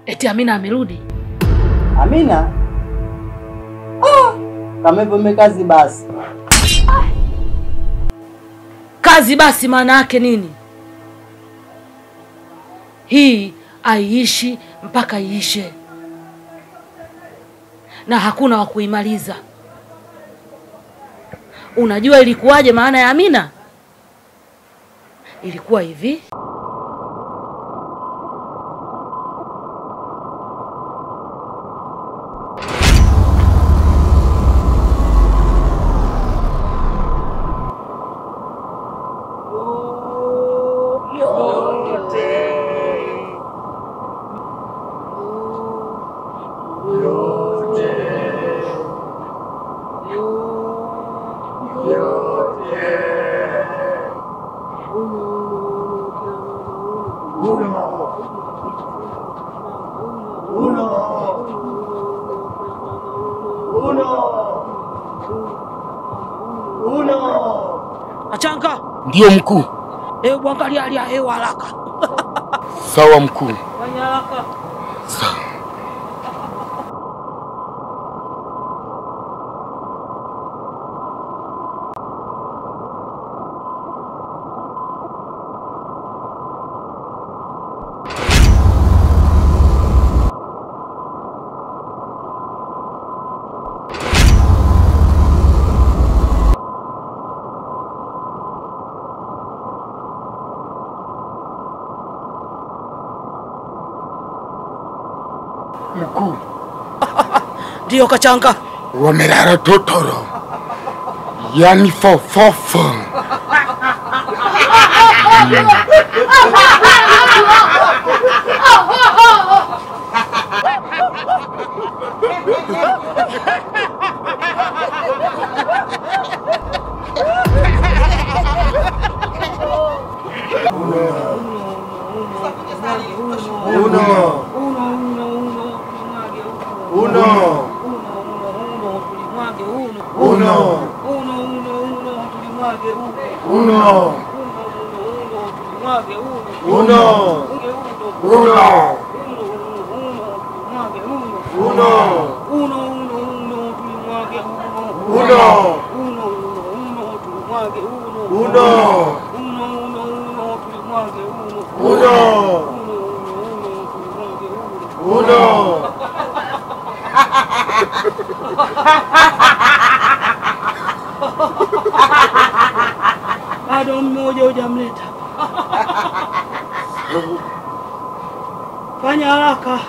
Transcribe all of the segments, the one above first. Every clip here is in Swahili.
Eti Amina amerudi. Amina? Ah, kama hivyo mekazi basi. Kazi basi maana yake nini? Hii aiishi mpaka iishe. Na hakuna wa kuimaliza. Unajua ilikuwaje maana ya Amina? Ilikuwa hivi. Achanka. Ndio mkuu. Hebu angalia hali ya hewa haraka. Sawa mkuu. Fanya haraka. Sawa. Mkuu. Ndio Kachanga. Wamelala totoro. Yani fofofo. Uno. Uno. Uno. Uno. Uno. Uno. Uno. Uno. Uno. Uno. Uno. Bado mmoja hujamleta. Fanya haraka.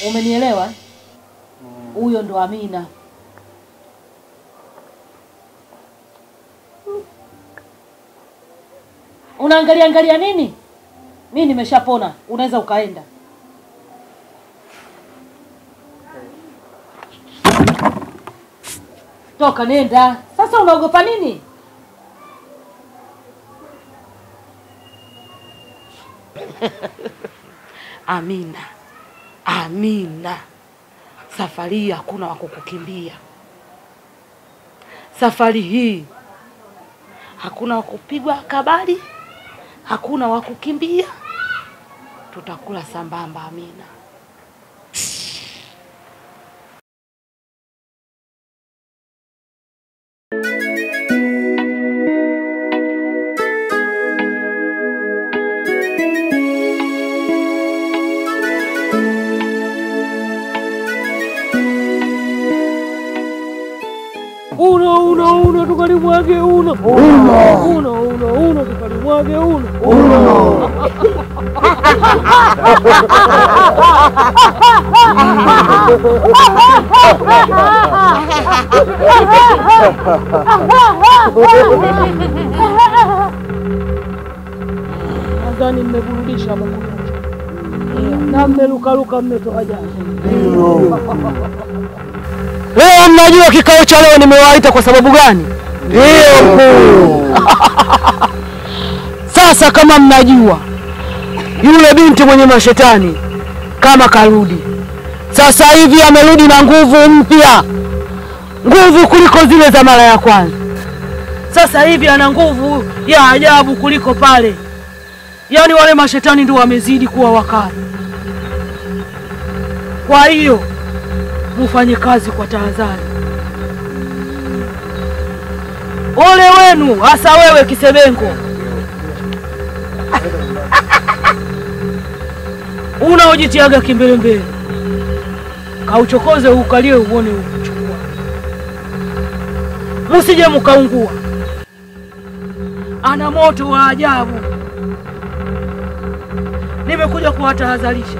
Umenielewa? Huyo ndo Amina. Unaangalia angalia nini? Mimi nimeshapona, unaweza ukaenda. Toka nenda. Sasa unaogopa nini? Amina. Amina. Safari hii hakuna wa kukukimbia. Safari hii hakuna wa kupigwa kabali, hakuna wa kukimbia. Tutakula sambamba Amina. Uno, uno, uno, tukalimwage uno. Uno, uno, uno, uno, tukalimwage uno. Uno. Nadhani mmeburudisha makucha. Na mmelukaluka mmetoa jasho. Leo mnajua kikao cha leo nimewaita kwa sababu gani? Ndio mkuu. Sasa kama mnajua yule binti mwenye mashetani kama karudi. Sasa hivi amerudi na nguvu mpya. Nguvu kuliko zile za mara ya kwanza. Sasa hivi ana nguvu ya ajabu kuliko pale. Yaani wale mashetani ndio wamezidi kuwa wakali. Kwa hiyo mufanye kazi kwa tahadhari. Ole wenu, hasa wewe Kisebengo. Unaojitiaga kimbelembele. Kauchokoze ukalie uone ukuchukua. Msije mkaungua. Ana moto wa ajabu. Nimekuja kuwatahadharisha.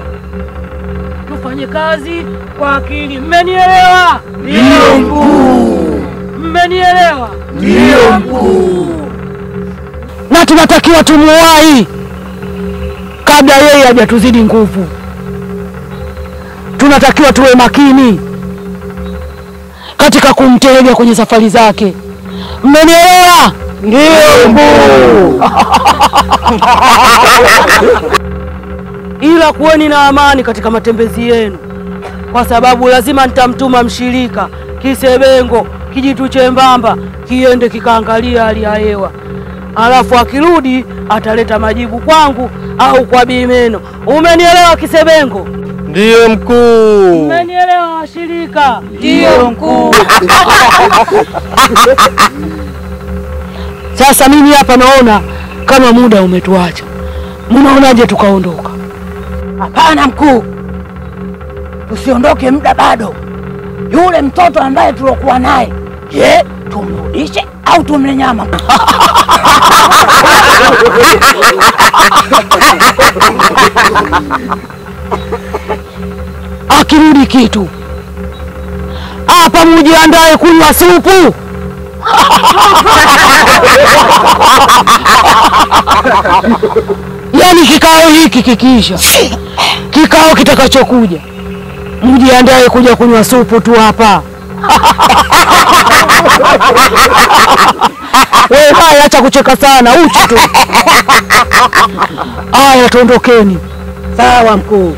Tufanye kazi kwa akili. Mmenielewa? Ndio mkuu. Mmenielewa? Ndio mkuu. Na tunatakiwa tumuwahi kabla yeye hajatuzidi nguvu. Tunatakiwa tuwe makini katika kumtega kwenye safari zake. Mmenielewa? Ndio mkuu. Ila kuweni na amani katika matembezi yenu, kwa sababu lazima nitamtuma mshirika Kisebengo, kijitu chembamba, kiende kikaangalia hali ya hewa. Alafu akirudi ataleta majibu kwangu au kwa Bimeno. Umenielewa Kisebengo? Ndiyo mkuu. Umenielewa washirika? Ndiyo mkuu. Sasa mimi hapa naona kama muda umetuacha. Mnaonaje tukaondoka? Hapana mkuu. Tusiondoke, muda bado. Yule mtoto ambaye tulokuwa naye, je, tumrudishe au tumle nyama? Akirudi kitu hapa, mujiandae kunywa supu. Yaani kikao hiki kikiisha, kikao kitakachokuja mjiandae kuja kunywa supu tu hapa. Wewe haya, acha kucheka sana, uchi tu. Aya, tuondokeni. Sawa mkuu.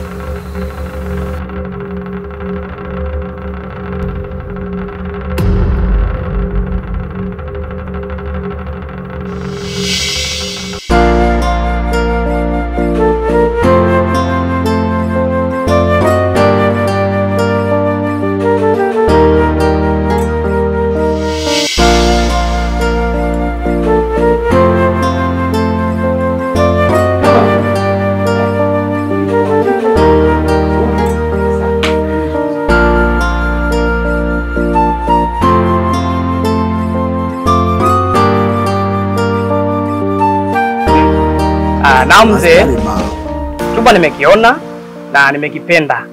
Na mzee, chumba nimekiona na nimekipenda.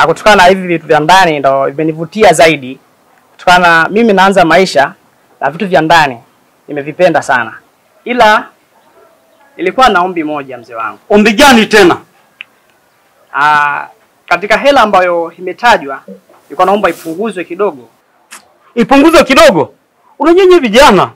Kutokana na hivi vitu vya ndani ndo vimenivutia zaidi. Kutokana mimi naanza maisha na vitu vya ndani nimevipenda sana. Ila nilikuwa na ombi moja mzee wangu. Ombi gani tena? Katika hela ambayo imetajwa nilikuwa naomba ipunguzwe kidogo. Ipunguzwe kidogo? Unajua nyinyi vijana,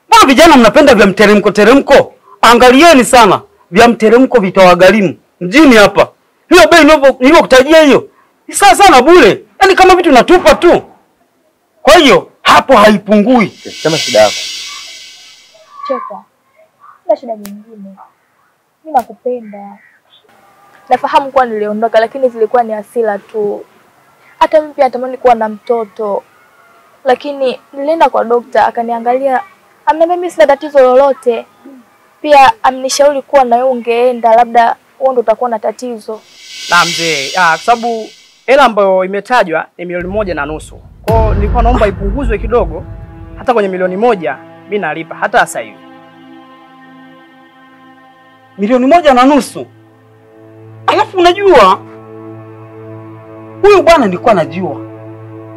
mbona vijana mnapenda vya mteremko teremko? Angalieni sana, vya mteremko vitawagharimu mjini hapa. Hiyo bei niliyokutajia hiyo ni sawa sana bure. Yaani kama vitu natupa tu. Kwa hiyo hapo haipungui. Sema shida yako. Chopa. Sina shida nyingine. Mimi nakupenda. Nafahamu kuwa niliondoka lakini zilikuwa ni hasira tu. Hata mimi pia natamani kuwa na mtoto. Lakini nilienda kwa dokta akaniangalia, ameniambia mimi sina tatizo lolote. Pia amenishauri kuwa na wewe ungeenda, labda wewe ndo utakuwa na tatizo. Na mzee, kwa sababu hela ambayo imetajwa ni 1.5 milioni. Kwa hiyo nilikuwa naomba ipunguzwe kidogo, hata kwenye 1 milioni mimi nalipa hata sasa hivi. 1.5 milioni. Alafu unajua huyu bwana nilikuwa najua.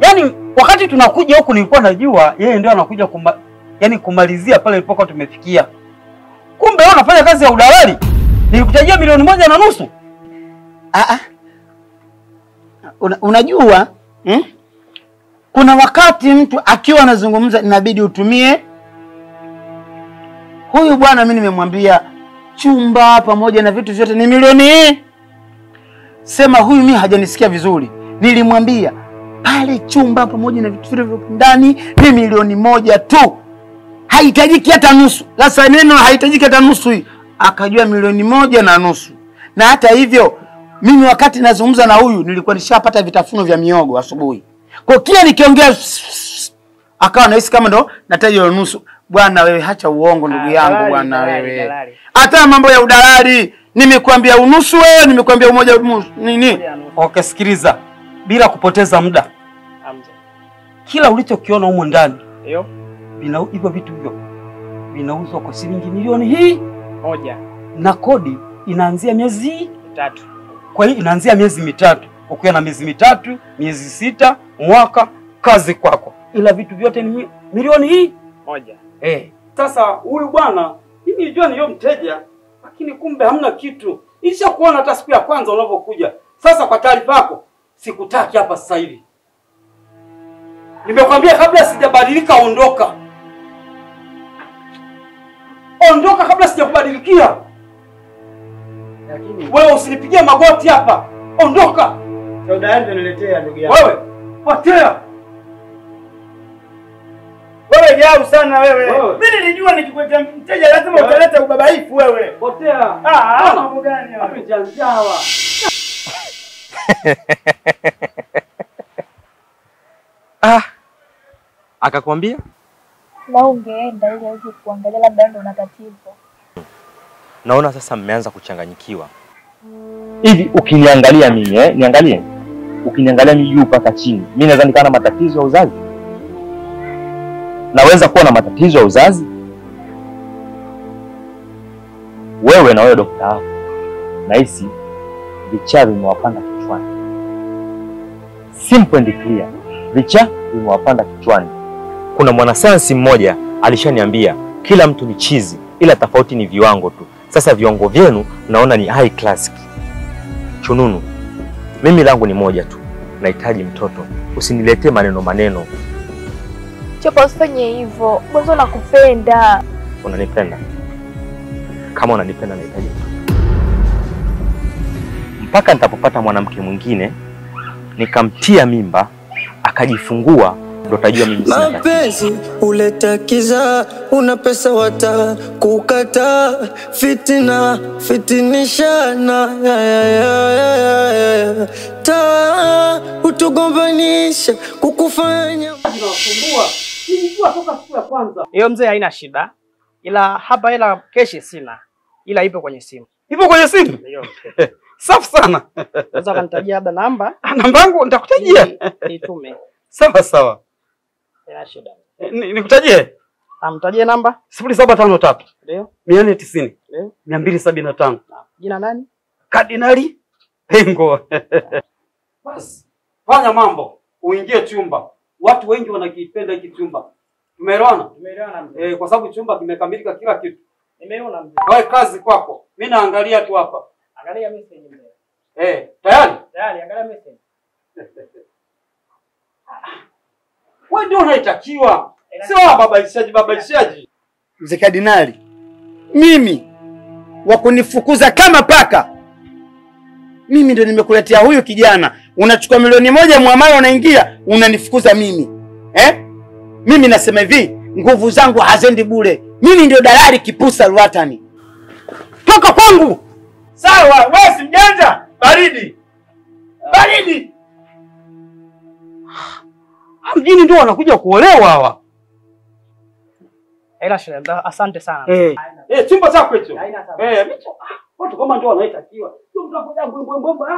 Yaani wakati tunakuja huku nilikuwa najua yeye ndio anakuja kumalizia pale ilipokuwa tumefikia. Kumbe wewe unafanya kazi ya udalali. Nilikutajia 1.5 milioni. Unajua Kuna wakati mtu akiwa anazungumza inabidi utumie. Huyu bwana mimi nimemwambia chumba pamoja na vitu vyote ni milioni. Sema huyu mimi hajanisikia vizuri. Nilimwambia pale chumba pamoja na vitu vyote ndani ni 1 milioni tu. Haitajiki hata nusu. Sasa neno haitajiki hata nusu hii. Akajua 1.5 milioni. Na hata hivyo mimi wakati nazungumza na huyu nilikuwa nishapata vitafuno vya miogo asubuhi. Kwa kila nikiongea akawa nahisi kama ndo nataja nusu. Bwana wewe acha uongo ndugu yangu bwana wewe. Hata mambo ya udalali nimekuambia unusu wewe, nimekuambia umoja nini? Okay, sikiliza bila kupoteza muda. Kila ulichokiona humo ndani ndio hivyo vitu hivyo vinauzwa kwa shilingi 1 milioni na kodi inaanzia miezi 3. Kwa hiyo inaanzia miezi 3. Ukiwa na miezi 3, miezi 6, mwaka, kazi kwako. Ila vitu vyote ni 1 milioni. Sasa huyu bwana mimi nilijua ni yeye mteja, lakini kumbe hamna kitu. Nilishakuona hata siku ya kwanza unapokuja. Sasa kwa taarifa yako, sikutaki hapa sasa hivi. Nimekwambia kabla sijabadilika ondoka. Ondoka kabla sijakubadilikia. Lakini wewe usinipigie magoti hapa. Ondoka. Soda yangu niletea ndugu yangu. Wewe potea. Wewe jau sana wewe. Mimi nilijua nikikuletea mteja lazima utaleta ubabaifu wewe. Potea. Mambo gani haya? Janjawa. Akakwambia? Na ungeenda ili uje kuangalia labda ndo una tatizo. Naona sasa mmeanza kuchanganyikiwa. Hivi ukiniangalia mimi niangalie. Ukiniangalia mimi juu mpaka chini, mimi naweza nikawa na matatizo ya uzazi? Naweza kuwa na matatizo ya uzazi? Wewe na wewe dokta wako, nahisi vichaa vimewapanda kichwani. Simple and clear. Vichaa vimewapanda kichwani. Kuna mwanasayansi mmoja alishaniambia kila mtu ni chizi, ila tofauti ni viwango tu. Sasa viwango vyenu naona ni high class. Chununu, mimi langu ni moja tu, nahitaji mtoto. Usiniletee maneno maneno. Chopa, usifanye hivyo. Mwanzo nakupenda. Unanipenda? Kama unanipenda nahitaji mtoto. Mpaka nitapopata mwanamke mwingine nikamtia mimba akajifungua, ndo tajua mimi sina tatizo. Mapenzi huleta kiza, una pesa wata kukata, fitina fitinishana, ta utugombanisha kukufanya unasumbua. Nilijua toka siku ya kwanza. Hiyo mzee haina shida. Ila hapa hela keshi sina. Ila ipo kwenye simu. Ipo kwenye simu? Ndio. Safi sana. Unaweza kanitajia labda namba? Namba yangu nitakutajia. Nitume. Sawa sawa. Haina shida. Nikutajie? Amtajie namba? 0753. Ndio. 490. Ndio. 275. Jina nani? Kardinali Pengo. Basi fanya mambo, uingie chumba. Watu wengi wanakipenda hiki chumba. Tumeelewana? Tumeelewana mzee. Kwa sababu chumba kimekamilika kila kitu. Nimeona mzee. Wewe kazi kwako. Mimi naangalia tu hapa. Angalia message mzee. Tayari? Tayari, angalia message. Wewe ndio unaitakiwa. Sio babaishaji babaishaji. Mzee Kardinali, mimi wa kunifukuza kama paka. Mimi ndio nimekuletea huyu kijana. Unachukua 1,000,000 muamala unaingia, unanifukuza mimi. Mimi nasema hivi, nguvu zangu hazendi bure. Mimi ndio dalali kipusa Ruatani. Toka kwangu. Sawa, wewe si mjanja. Baridi. Baridi. Mjini ndio wanakuja kuolewa hawa. Ila shida, asante sana. Chumba chako hicho. Micho. Watu kama ndio wanaitakiwa. Sio mtu akuja mbwe mbwe.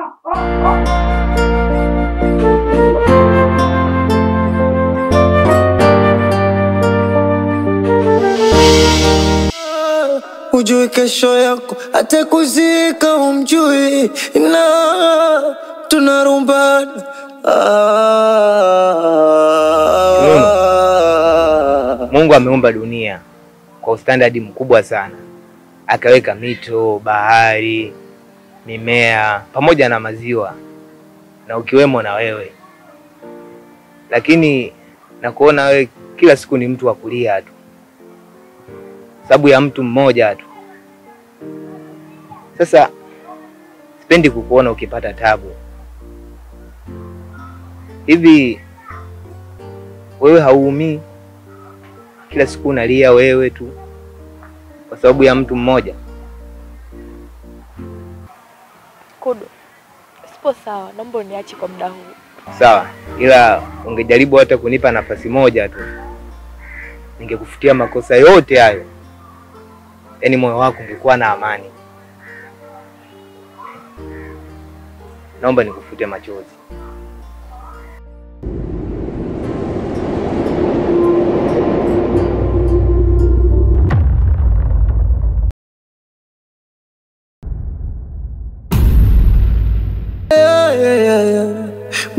Ujui kesho yako hata kuzika umjui, na tunarumbana. Mungu ameumba dunia kwa standard mkubwa sana. Akaweka mito, bahari, mimea pamoja na maziwa, na ukiwemo na wewe. Lakini nakuona wewe kila siku ni mtu wa kulia tu, sababu ya mtu mmoja tu. Sasa sipendi kukuona ukipata tabu. Hivi wewe hauumii? Kila siku unalia wewe tu kwa sababu ya mtu mmoja. Kudu, sipo sawa, naomba uniache kwa muda huu. Sawa, ila ungejaribu hata kunipa nafasi moja tu, ningekufutia makosa yote hayo. Yaani moyo wako ungekuwa na amani. Naomba nikufute machozi.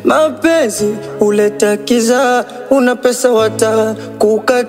Mapenzi huleta kiza, una pesa wata kukata.